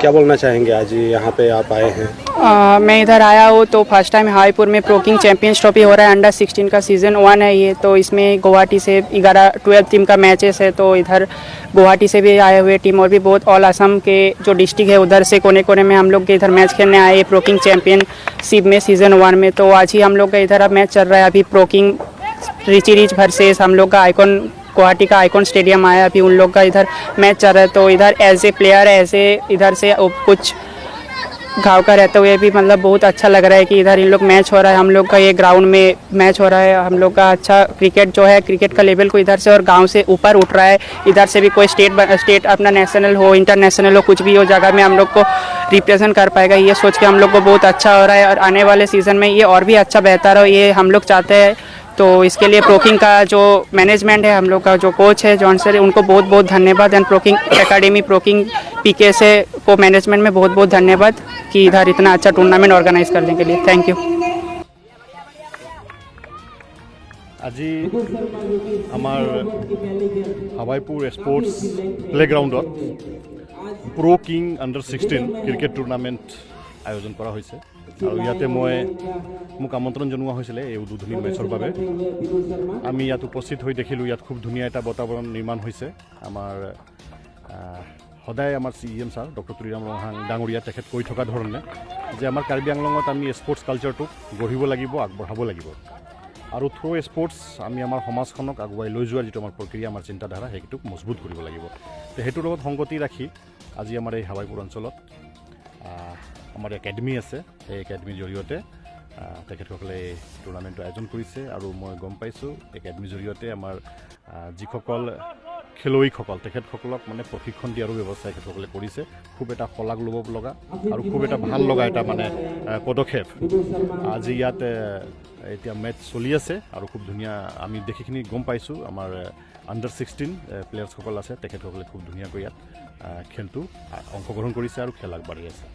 क्या बोलना चाहेंगे, आज यहाँ पे आप आए हैं? मैं इधर आया हूँ तो फर्स्ट टाइम हवाईपुर में प्रो किंग चैम्पियंस ट्रॉफी हो रहा है। अंडर 16 का सीज़न 1 है ये। तो इसमें गुवाहाटी से 11 12 टीम का मैचेस है। तो इधर गुवाहाटी से भी आए हुए टीम और भी बहुत ऑल असम के जो डिस्ट्रिक्ट है, उधर से कोने कोने में हम लोग के इधर मैच खेलने आए प्रो किंग चैम्पियनशिप में, सीज़न 1 में। तो आज ही हम लोग का इधर अब मैच चल रहा है। अभी pro king Richie Rich versus हम लोग का आइकॉन, गुवाहाटी का आइकॉन स्टेडियम आया। अभी उन लोग का इधर मैच चल रहा है। तो इधर एज ए प्लेयर, ऐसे इधर से कुछ गाँव का रहते हुए भी मतलब बहुत अच्छा लग रहा है कि इधर इन लोग मैच हो रहा है, हम लोग का ये ग्राउंड में मैच हो रहा है। हम लोग का अच्छा क्रिकेट जो है, क्रिकेट का लेवल को इधर से और गांव से ऊपर उठ रहा है। इधर से भी कोई स्टेट स्टेट अपना नेशनल हो, इंटरनेशनल हो, कुछ भी हो, जगह में हम लोग को रिप्रेजेंट कर पाएगा, ये सोच के हम लोग को बहुत अच्छा हो रहा है। और आने वाले सीज़न में ये और भी अच्छा बेहतर हो, ये हम लोग चाहते हैं। तो इसके लिए प्रोकिंग का जो मैनेजमेंट है, हम लोग का जो कोच है जॉन सर, उनको बहुत बहुत धन्यवाद। एंड प्रोकिंग एकेडमी, प्रोकिंग पीके से को मैनेजमेंट में बहुत बहुत धन्यवाद कि इधर इतना अच्छा टूर्नामेंट ऑर्गेनाइज करने के लिए। Thank you. আজি আমাৰ হাৱাইপুৰ স্পৰ্টছ প্লে'গ্ৰাউণ্ডত প্ৰ' কিং আণ্ডাৰ 16 ক্ৰিকেট টুৰ্ণামেণ্ট আয়োজন কৰা হৈছে আৰু ইয়াতে মোক আমন্ত্ৰণ জনোৱা হৈছিলে এই উদ্বোধনী মেচৰ বাবে। আমি ইয়াত উপস্থিত হৈ দেখিলোঁ, ইয়াত খুব ধুনীয়া এটা বাতাবৰণ নিৰ্মাণ হৈছে। আমাৰ সদায় আমাৰ C M sir doctor Tuliram Ronghang ডাঙৰীয়া, তেখেত কৈ থকা ধৰণে যে আমাৰ কাৰ্বি আংলঙত আমি স্পৰ্টছ কালচাৰটোক গঢ়িব লাগিব, আগবঢ়াব লাগিব আৰু থ্ৰু স্পৰ্টছ আমি আমাৰ সমাজখনক আগুৱাই লৈ যোৱাৰ যিটো আমাৰ প্ৰক্ৰিয়া, আমাৰ চিন্তাধাৰা, সেইটোক মজবুত কৰিব লাগিব। তো সেইটোৰ লগত সংগতি ৰাখি আজি আমাৰ এই হাৱাইপুৰ অঞ্চলত আমাৰ একাডেমি আছে। সেই একাডেমিৰ জৰিয়তে তেখেতসকলে এই টুৰ্ণামেণ্টটো আয়োজন কৰিছে আৰু মই গম পাইছোঁ, একাডেমিৰ জৰিয়তে আমাৰ যিসকল খেলুৱৈসকল, তেখেতসকলক মানে প্ৰশিক্ষণ দিয়াৰো ব্যৱস্থা তেখেতসকলে কৰিছে। খুব এটা শলাগ ল'ব লগা আৰু খুব এটা ভাল লগা এটা মানে পদক্ষেপ। আজি ইয়াত এতিয়া মেচ চলি আছে আৰু খুব ধুনীয়া আমি দেখিখিনি গম পাইছোঁ, আমাৰ আণ্ডাৰ 16 প্লেয়াৰ্ছসকল আছে, তেখেতসকলে খুব ধুনীয়াকৈ ইয়াত খেলটো অংশগ্ৰহণ কৰিছে আৰু খেল আগবাঢ়ি আছে।